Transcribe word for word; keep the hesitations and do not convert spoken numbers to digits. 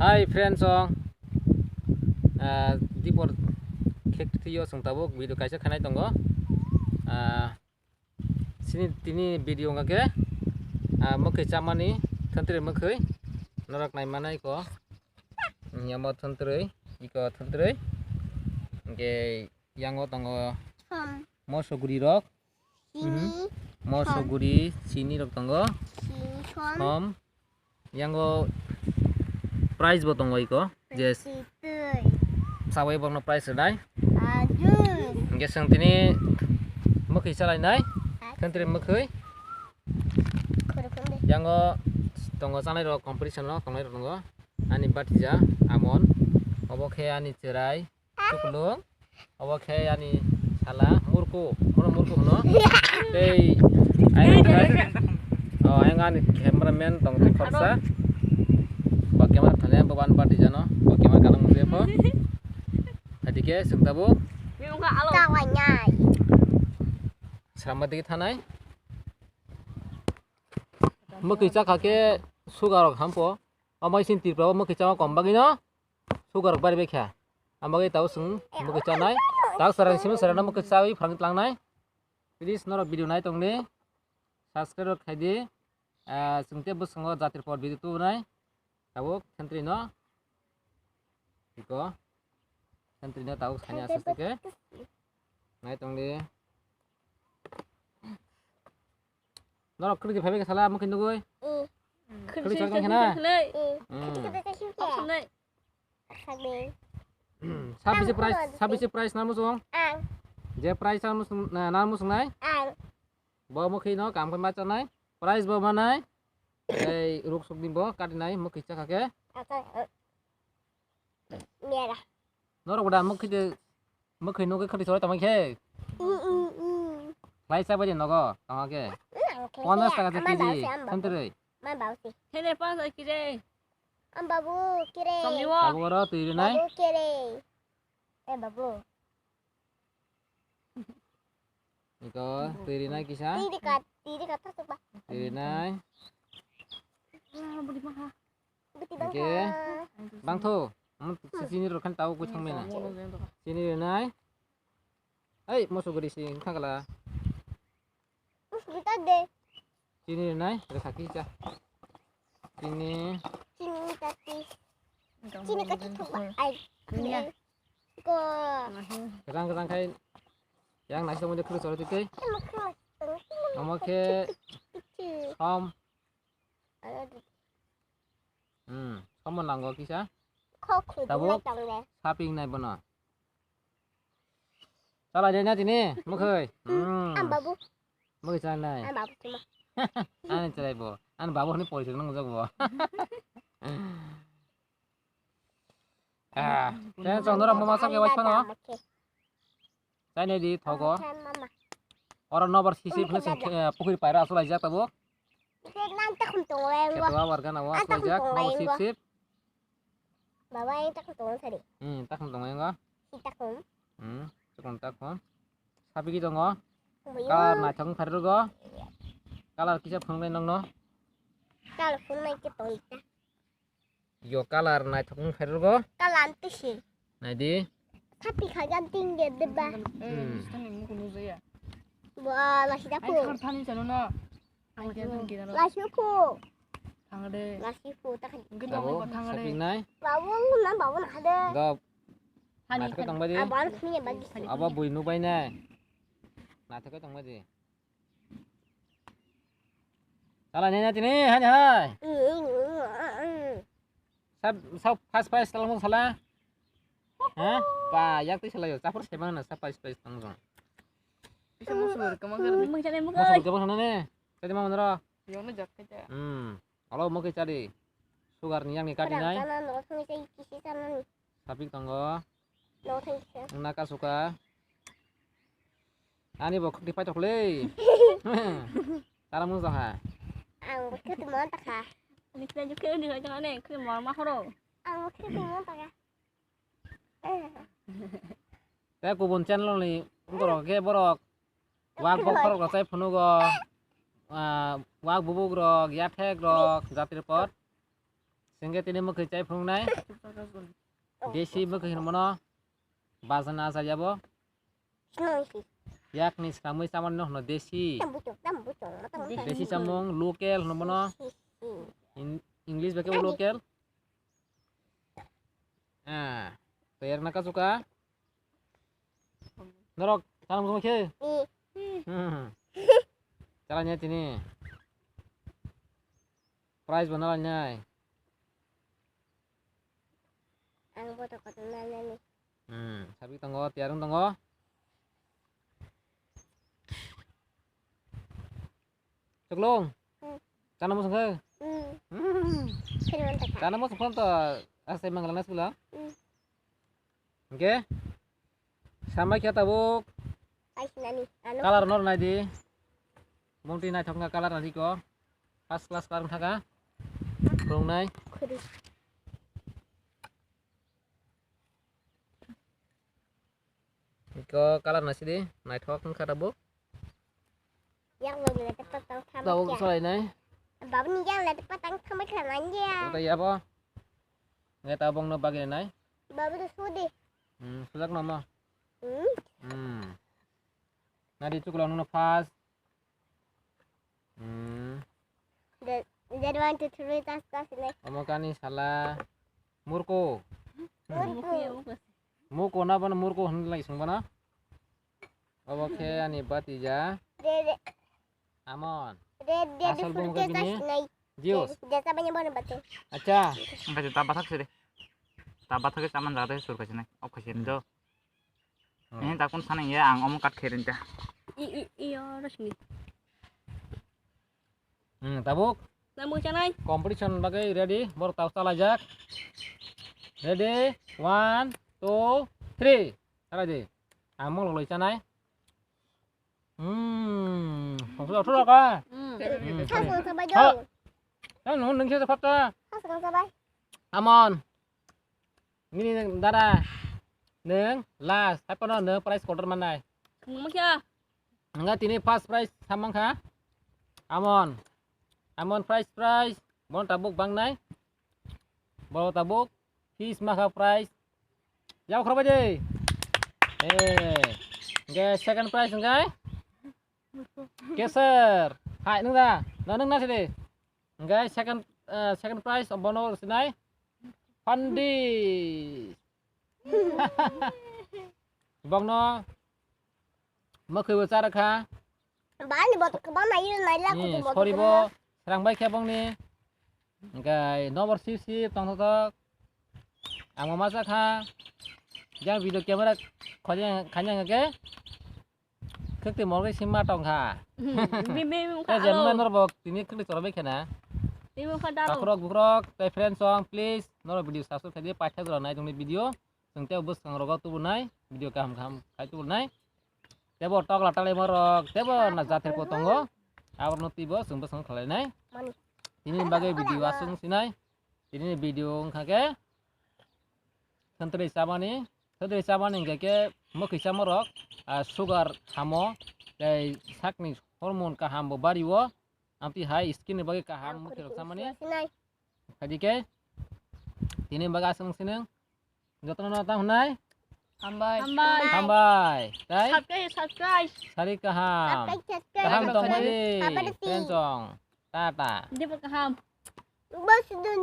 Hi friends, o, ah, dipor khek thwiyo chwng tabuk video kaisa khanai tongo. Ah, sini tini video wngkha khe, ah, mwkhwi chamani thantri mwkhwi norok nai manai ko. Yamo thantri, iko thantri. Hwnkhe yango tongo Som. Moso guri rok. Chini. Mhm. Moso Som. Guri chini rok tongo. Chini som. Som. Yango prize bo tongo iko. Je Sitwi. Sawi borno prize rwnai. Ajun. Hwnkhe chwng tini mwkhwi chalainai. Ajun. Thantri mwkhwi. Khurukun de. Yango tongo chanai rok competition no tongnai rok tongo. Ani batija Amon. Obo khe ani chwrai. Chuklung. Obo khe ani sala Murku, bono Murku hwno. Tei ayang, oh, ayang ani cameraman tong tei khorsa. Bo camera thani bo ban party jano, bo camera kanang mungse pho. Adike sung tabuk. Tawai nai. Sramba digi thanai. Mwkhwi chakha khe sugar rok hampo. Omo isin Tripura o mwkhwi chama kom bagwi no. Sugar rok bari bai kha. Ang bagwi tao chwng mwkhwi chanai. Tao sarang simi sarang mwkhwi chawi phrang tlangnai. Please norok video nai tongni. Subscribe rok khai di. Ah, chwng tei bwskango jatri por video tubunai. Tabuk sentry no. Iko. Sentry no tabuk sani aswk ke. Nai tongdi. Norok khwlwkhe phaibai khe sala mwkhwi nugwi. Mm. Khwlwkhe sala tongkhe na? Mm. Khwlwkhe sala tongkhe na? Mm. Khwlwkhe sala tongkhe na? Khwlwkhe sala tongkhe na? Sabisi price, sabisi price namo song? Ang. Je price namo song, na, namo song nai? Ang. Bo mwkhwi no kam khai ma chanai. Price bo manai. Ei ruk suk ni bo katinai mwkhwi chakha khe. Aka, eh. Mera. Norok da mwkhwi de, mwkhwi nugwi khwlwkhe sala tongkhe. Mm, mm, mm. Lai sa bai de nogo tongkhe. Mm, ang khe Ponchash khe, taka se ama kg. Bausi, ama babu. Sentry. Ma bausi. Thene ponchash kg. Am babu kire. Somni wo. Babu oro twi rinai. Babu kire. Eh, babu. Iko twi rinai kisa. Twi rika, twi rika thasuk ba. Twi rinai. Ah, budi maha. Budi bang. Oke. Bangtho. Chini rok khan tau ko changmena. Chini rinai. Ei, moso guri si thangla. Moso guri ta de. Chini nai, rwkha kisa. Chini. Chini kati. Chini kati thok ba. Ai. Iya. Ko. Rang rang khai. Yang nasi tongmo de khuru choro tike. Omo khe. Som. Hmm, som nango kisa. Tabuk. Saping nai bono. Chala de na tini, mwkhwi. Hmm. Ang babu. Mwkhwi chala nai. Ang babu tuma. Ani chalai bo. Ani babu ni poisa nang jak bo. Ah, tei chwng norok mama sak wai phano. Chai nai di thogo. Oro nobar sisi phano chwng, eh, pukhri paira aswk laijak tabuk. Nang takhum tongo engo. Keto abar gana o aswk laijak, nobar sip sip. Baba, yang takhum tongo sari. Hmm, takhum tongo engo. Si takhum. Hmm, takhum takhum. Sapi ki tongo. Buyo. Kalar naithok wngkha rwgo. Kalar kisa phunuknai nokno. Kalar phunuknai khe tongwi ta. Yo kalar naithok wngkha rwgo. Kalar tisi. Nai di. Sapi khagan tingge deba. Hmm. Bo, lasi da phu. Lasi phu. Thang de. Lasi phu ta khan. Abo sapingnai. Babu na, babu na khade. Go. Naithok tongbai di. Abo ang thangye bagi. Abo bui nubai nai. Naithok tongbai di. Sala nene tini, hani hai. Sab, sab, first prize talang sala. Ha? Pa, yak twi salayo. Chapur se bang na, sab first prize tang jong. Bisa musuh kamang kar. Musuh kamang sana ne. Kadi mama nara. Yang ne jak kaja. Hmm. Alo mo ke chadi. Sugar ni yang ni kati nai. Sapik tongo. Naka suka. Ani bo khukti pai tokle. Tara mung jaha. Ang bo khukti mon takha. Ni kre ju kre ni hoi jang ne kre mor ma horo. Ang bo khukti mon takha. Te kubun channel ni borok ke borok. Wak bokhorok rok chai phunugo, ah, wak bubuk rok, yathek rok, jatri pot. Chwng khe tini mwkhwi chai phunuknai. Desi mwkhwi hwnwi mano. Bazan achar yabo. Yakni swkangwi chamani no hwno desi. Desi chamung, local hwno mano. In-, English bai khe local. Ah, to yakna kachuka. Norok, chana muchung khe? Hmm. Chala nya tini. Prize bo nalai nai. Ang boto kotor nalai ni. Hmm, sabi tongo, tiarung tongo. Chuklung. Hmm. Chana muchung khe? Hmm. Hmm. Chana muchung phone to asai mangla na sula. Hmm. Hingke samai khe tabuk. Kaisa nani, ano. Colour nor nai di. Mungti naithok wngkha colour nai di ko. First class colour wngkha. Rung nai. Khuri. Iko colour nai sidi, naithok wngkha tabuk. Yang lo le tepat tang thamai. Tabuk kya? Solai nai. Babu ni yang le tepat tang thamai kha nang ya. Uta ya bo. Ngai tabuk no bagi nai. Babu tu sudi. Hmm, sujak nama. Hmm. Hmm. Nadi chuklo nungno first. Hmm. That, that one, two, three, tas, tas, ne. Omo kani sala murko. Murko. Muko na bana murko hwn lai sung bana. Obo khe ani batija. De, de. Amon. De, de, de, asal bung fruit ke bini tas nai. Juice. De, de, sabanya bana bate. Acha. Enggak, ta bathak sih deh. Ta bathak ke taman jaga sur kasi nai. Oke sih, do. Hmm. Eh, takun sana ya, ang omo kat kherin ta. I, i, iyo, resmi. Hmm, tabuk. Lambu chanai. Competition bagai ready, bor tau chalai jak. Ready, one, two, three. Chalai di. Ang mong loi chanai. Hmm, song sudah sudah ka? Hmm. Hmm, sorry. Song sabai. Ha. Yang nung nung siapa kata? Song sabai. Amon. Nini dara, nung last, hai pono nung prize kotor manai. Mungsa. Enggak, tini first prize samang kha. Amon. Amon first prize, bon tabuk bang nai. Bolo tabuk, fish makha prize. Yau khorba je. Eh, enggak second prize enggak? Keser. Hai nung da, nung nung nasi deh. Hingke second, eh, second prize bono sinai Pandi. Bongno mwkhwi bo charwkha. Bani boto kwbangma yunai la. Ni kutu boto sorry kwbangma. Bo serang bai khe bongni. Hingke nobor sip sip tongthok. Ang mama chakha. Jang video camera khojeng khanyang ke. Khwtwi morgwi simma tongkha. Bim, bim, wngkha. Tei aro. Jemma norok tini khwtwi chorwi khena. Bim, wngkha daro. Takhurok bukrok tei friends song, please norok video subscribe khaidi, paitha jora nai tongni video. Chwng tei bwskangrogo tubunai video kaham kaham khai tubunai. Tebo tokla talai morok tebo na jatirko tongo. Aborno twibo chwng bwskango khlainai. Mani. Tini bagwi video aswk sinai. Tini video wngkha khe. Santri chamani. Sodri chabani hingke khe mwkhwi chamorok, ah, sugar hamo, tei sakni hormone kaham bo bari o, amtwi hai skin ni bagwi kaham mwkhwirok chamani. Khaidi khe, tini bagwi aswk sinung, jotono no tamo hwnai? Hambai. Hambai. Hambai. Tei? Subscribe, subscribe. Sari kaham. Subscribe, subscribe. Kaham tongmani. Hambai. Friends song. Tata. Dibo kaham. Bos dun.